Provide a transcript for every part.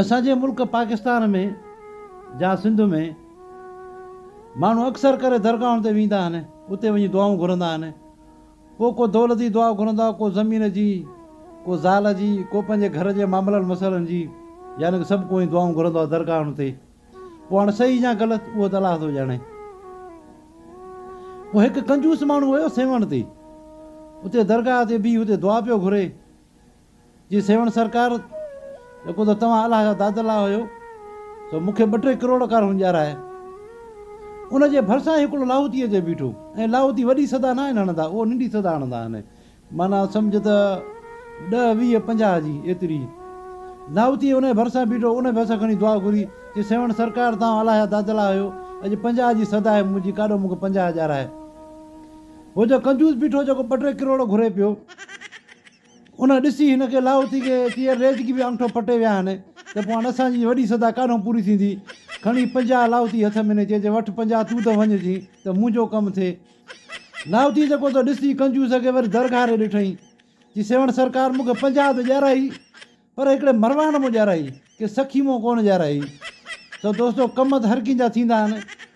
اسان جي ملڪ پاڪستان ۾ يا سنڌ ۾ ماڻهو اڪثر ڪري درگاهن تي ويندا آهن اتي وڃي دعائون گهرندا آهن پوء ڪو دولت جي دعا گهرندو آهي ڪو زمين جي ڪو زال جي ڪو پنهنجي گهر جي معاملن مسئلن جي يعني ڪه سڀ ڪو ائين دعائون گهرندو آهي درگاهن تي پوء هاڻ صحيح يا غلط اهو ته الله ٿو ڄاڻي. پوء هڪ ڪنجوس ماڻهو ويو سيوهڻ تي اتي درگاهه تي بيهي اتي دعا پيو گهري. جي سيوهڻ سرڪار، جيڪو ته توهان الله جا دادلا هيو، سو مون کي ٻه ٽي ڪروڙ ڪارهون ڏيارائي. ان جي ڀرسان ئي هڪڙو لاهوتي اچي بيٺو ۽ لاهوتي وڏي صدا ناهن هڻندا، اهو ننڍي صدا هڻندا آهن، معنيٰ سمجهه ته ڏهه، 20، 50 جي ايتري. لاهوتي ان جي ڀرسان بيٺو، ان ڀرسان کڻي دعا گهري، چي سيوهڻ سرڪار، توهان الله جا دادلا هيو، اڄ 50 جي صدا آهي منهنجي، ڪاڏو مون کي 50 ڏيارائي. هو جو ڪنجوس بيٺو، جيڪو ٻه ٽي ڪروڙ گهري پيو. ان ڏسي هن کي لاهوتي کي چيئر ريزڪي به آڱٺو پٽي ويا آهن ته پوء هاڻ اسان جي وڏي صدا ڪاڏهون پوري ٿيندي. کڻي 50 لاهوتي هٿ ۾ ني چئي چي وٺ 50 تون ته وڃ جي ته منهنجو ڪم ٿئي. لاهوتي جيڪو ته ڏسي ڪنجوس کي وري درگاهه ري ڏٺئين. چي سيوهڻ سرڪار مون کي 50 ته ڏيارائي پر هڪڙي مرواڻ مون ڄارائي، ڪي سکي مون ڪونه ڄارائي. سو دوستو ڪم ته هر ڪنهن جا ٿيندا آهن،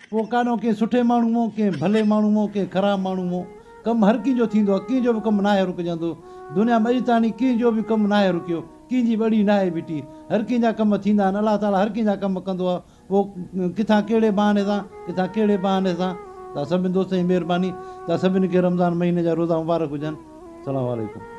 پوء ڪانو ڪنهن سٺي ماڻهو مون، ڪنهن ڀلي ماڻهو مون، ڪنهن خراب ماڻهو مون، ڪم هر ڪنهن جو ٿيندو آهي، ڪنهن جو به ڪم ناهي رڪجندو. دنيا ۾ اڄ تاڻي ڪنهن جو به ڪم ناهي رڪيو، ڪنهن جي به اڙي ناهي بيٺي. هر ڪنهن جا ڪم ٿيندا آهن، الله تعاليٰ هر ڪنهن جا ڪم ڪندو آهي، پوء ڪٿان ڪهڙي بهاني سان، ڪٿان ڪهڙي بهاني سان. توهان سڀني دوستن جي مهرباني. توهان سڀني کي رمضان مهيني جا روزا مبارڪ هجن. السلام عليڪم.